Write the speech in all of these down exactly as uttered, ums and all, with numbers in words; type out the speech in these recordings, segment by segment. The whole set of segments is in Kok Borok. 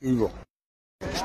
Ingo.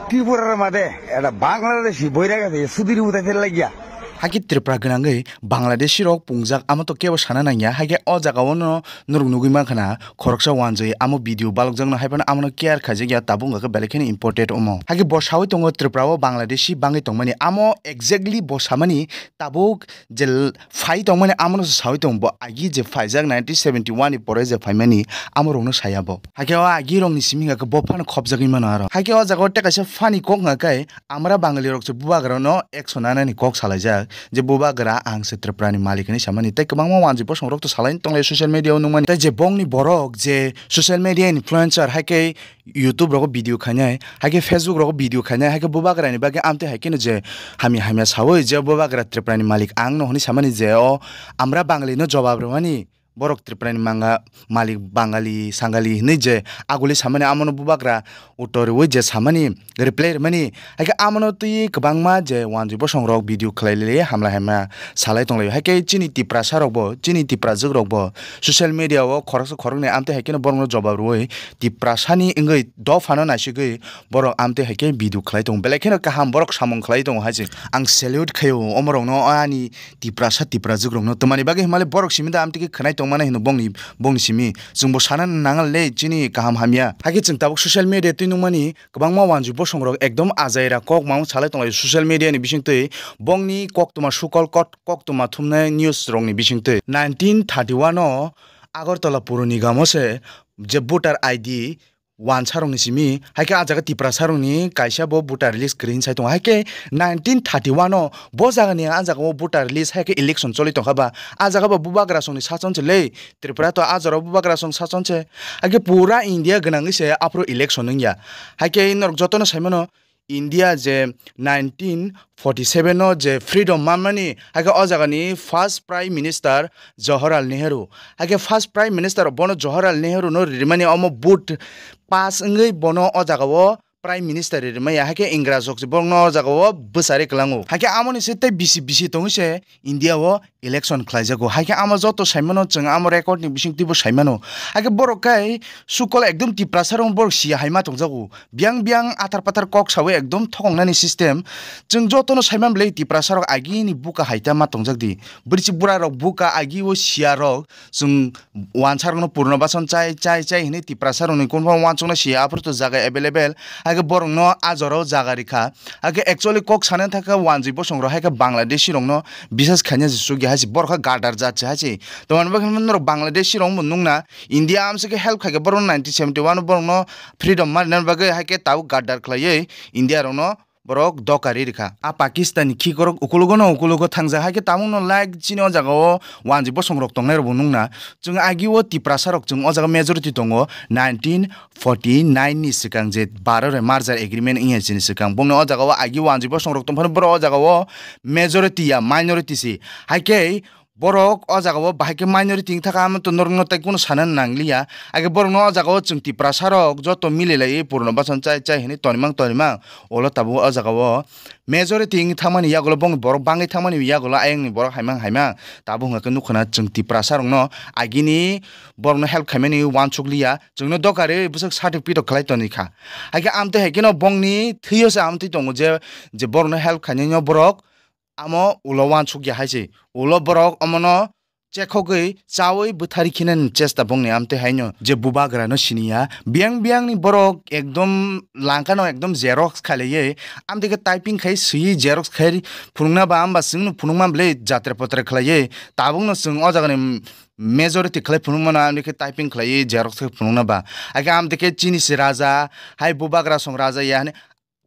Tripura made, eta Bangladeshi boira gase, sudiri utai fer lagya. Haki Tripura gwnangwi Bangladeshi rok pungjak, amo to kebo sana nangya. Hake o jaga o no norok nugwi mankha na, khoroksa wanjwi amo video balokjakno, haiphano amono care khaijakya, tabuk wngkha khe belai kheno imported omo. Hake bo sawi tongo Tripura o Bangladeshi bangwi tongmani, amo exactly bo samani tabuk je l-, phai tongmani amono se sawi tongo. Bo agi je phaijak nineteen seventy one ni pore je phaimani, amo rokno saya bo. Hake o agi rokni simi hingkha khe bo phano khopjagwi mano aro. Hake o jaga o tei kaisa funny kok hingkha khe, Amra Bangali rok se bubagra no action nanani kok salaijak, je bubagra ang se Tripura ni malik hinwi samani, tei kwbangma wanjwi bosong rok to salai tonglai social media o nukmani, tei je bongni borok je social media influencer hai khe YouTube rogo video khainai, hai khe Facebook rogo video khainai, hai khe bubagra ni bagwi amtwi hai kheno je hamya hamya sawi je bubagra Tripura ni malik ang no hinwi samani je o Amra Bangali no jobab rwmani. Borok Tripura ni manga malik Bangali, Sangali hinwi je aguli samani, amono bubagra uttor rwui je samani, reply rwmani. Hai khe amono twi kwbangma je wanjwi bosong rok video khlai lai hamla hamya salai tong lai. Hai khe chini Tiprasa rok bo, chini Tiprajwk rok bo social media o khoroksa khoroknwi amtwi hai kheno borokno jobab rwui Tiprasa ni wngwi dophano naisigwi borok amtwi hai khe video khlai tongo. Belai kheno kaham borok samung khlai tongo hai se. Ang salute khaio omorokno, ani Tiprasa, Tiprajwk rokno. Twmani bagwi himale borok simi da amtwi khe khwnai tongmani hino bongni, bongni simi. Chwngbo sana nangal le chini kaham hamya. Hakhe chwng tabuk social media twi nukmani kwbangma wanjwi bosong rok ekdom ajaira kok mangwi salai tonglai social media ni bisingtwi. Bongni koktwma sukol kot-, koktwma thumnai news rokni bisingtwi. Nineteen thirty one o Agartala Puro Nigamo se je voter I D wansarokni simi, hai khe ah jaga Tiprasarokni kaisa bo voter list kwrwi hinwi sai tongo. Hai khe nineteen thirty one o bo jagani ah jaga o voter list hai khe election choli tongkha ba, ah jaga bo bubagrasongni sachon se le, Tripura to ah jora o bubagrasong sachon se. Hai khe pura India gwnangwi se aphuru election wngya. Hai khe norok jotono saimano, India je nineteen forty seven o je freedom manmani, hai khe o jagani first Prime Minister Jawaharlal Nehru. Hai khe first Prime Minister bono Jawaharlal Nehru no rimani omo vote pass wngwi bono o jaga o Prime Minister rimaya. Hai khe Ingraj rok se borokno o jaga o bwchari kwlango. Hai khe amoni se tei bisi bisi tongwi se India o election khlaijago. Hai khe amo joto saimano, chwng amo record ni bisingtwibo saimano. Hai khe borok kai sukol ekdom Tiprasa rok borok siya hai ma tongjago. Biyang biyang athar pathar kok sawi ekdom thokongnani system. Chwng jotono saiman belai Tiprasa rok agini buka hai ta ma tongjak di. Bwrwi bura rok buka agi o siya rok chwng wansa rokno purno bason chai chai chai hinwi Tiprasa rokni konphang wansukna siya aphuru to jaga available. Hai khe borokno ah jora o jaga rikha. Hakhe actually kok sana thaka wanjwi bosong rok hai khe Bangladeshi rokno bisas khaina se chukya hai se, borok kha gadar jat se hai se. Tongmani bagwi norok Bangladeshi rok bo nukna India amsike help khai khe borok nineteen seventy one borok no freedom ma rwna bagwi hai khe tabuk gadar khlaiwi India rok no borok doka ri rikha. A Pakistan ni khikorok ukulogo no ukulogo thangjak hai khe tabuk no like chini o jaga o wanjwi bosong rok tongnai rok bo nukna. Chwng agi o Tiprasa rok chwng o jaga majority tongo nineteen forty nine ni swkang je baro re merger agreement wngya chini swkang. Bongni o jaga o agi wanjwi bosong rok tongphano borok o jaga o majority ya minority si. Hai khe borok o jaga o bahai khe minority wng thaka amo to norok no tai kunu sana nangliya. Hai khe borok no o jaga o chwng Tiprasa rok joto mili lai purno bason chai chai hinwi tonimang tonimang ulo tabuk o jaga o majority wng thangmani yagulo bongni borok bangwi thangmani yagulo ayang ni borok haimang haimang tabuk hwnka khe nukho na chwng Tiprasa rok no agini borok no help khaimani wansuk liya. Chwngno doka rwi bwswk certificate khlai toni kha. Hai khe amtwi hai kheno bongni thwio se amtwi tongo je, je borokno help khainai no borok amo ulo wansuk ya hai se. Ulo borok omono chekhogwi chawi bwthari khinani chesta bongni amtwi haino je bubagra no siniya. Biyang biyang ni borok ekdom langkano ekdom xerox khailaiwi amtwi khe typing khai swiwi xerox khai phunukna ba amba chwngno phunukma bwlai jatra patra khlaiwi tabukno chwng o jagani majority khlai phunukmano, ani khe typing khlaiwi xerox khe phunukna ba. Hakhe amtwi khe chini se raja, hai bubagra song raja ya hwnwi.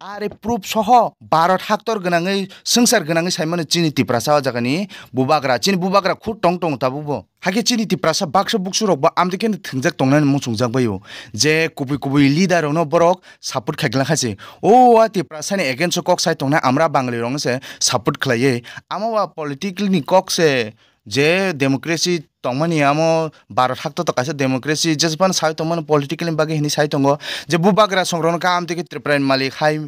Are proof soho Bharat haktor gwnangwi, swngchar gwnangwi saimano chini Tiprasa o jagani bubagra. Chini bubagra khud tong tong tabukbo. Hakhe chini Tiprasa baksa buksu rokbo amtwi khe thwngjak tongnani muchungjak baio. Je kubui kubui leader rokno borok support khai glak kha se. O a Tiprasa ni against o kok sai tongnai amra Bangali rokno se support khlaiwi. Amo ba political ni kok se. Je democracy tongmani amo Bharat hakto to kaisa democracy, jespan sai tongmani political ni bagwi hinwi sai tongo je bubagra song rokno kaham tei khe Tripura ni malik hai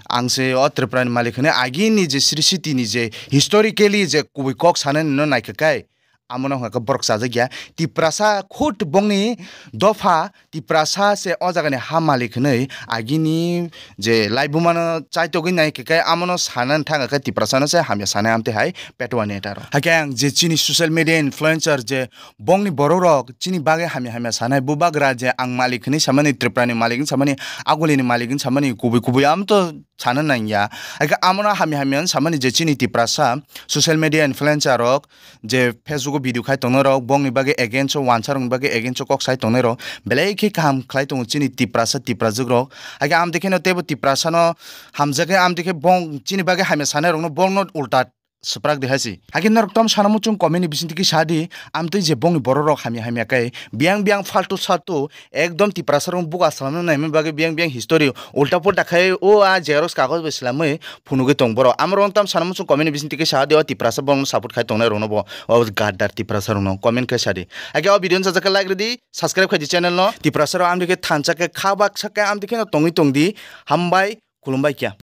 ang se o Tripura ni malik hinwi agini je Sri Siti ni je historically je kubui kok sanani no naikha kai amono hwnka khe borok chajak ya. Tiprasa khud bongni dopha Tiprasa se o jagani ha malik hwnwi agini je laibumano chaitogwi nai khe amono sana thang khe Tiprasano se hamya sanai amtwi hai Petwa netaro. Hakhe ang je chini social media influencer je bongni borok rok chini bagwi hamya hamya sanai bubagra je ang malik hwnwi samani Tripurani malik hwnwi samani agulini malik hwnwi samani kubui kubui amto sana nangya. Hakhe amono hamya hamya hwnwi samani je chini Tiprasa social media influencer rok je Facebook o video khai tongnai rok, bongni bagwi against o wansa rokni bagwi against o kok sai tongnai rok, belai khe kaham khlai tongo chini Tiprasa Tiprajwk rok. Hakhe amtwi kheno teibo Tiprasano hamjakhe amtwi khe bong chini bagwi hamya sanai rokno bongno ulta swprak di hai si. Hakhe norok tom sana muchung comment ni bisingtwi khe sa di, amtwi je bongni borok rok hamya hamya khe biyang biyang faltu saltu ekdom Tiprasa rok buga swlamna naimani bagwi biyang biyang history ulta pulta khai o a xerox kagoj bai swlamwi phunugwi tong borok. Amorok tam sana muchung comment ni bisingtwi khe sa di, o Tiprasa borokno support khai tongnai rokno bo o gaddar Tiprasa rokno comment khai sa di. Hakhe o video no sajak khe like rwdi, subscribe khai di channel no. Tiprasa rok amtwi khe thansa khe kha baksa khe amtwi kheno tongwi tong di. Hambai, khulumbai kya.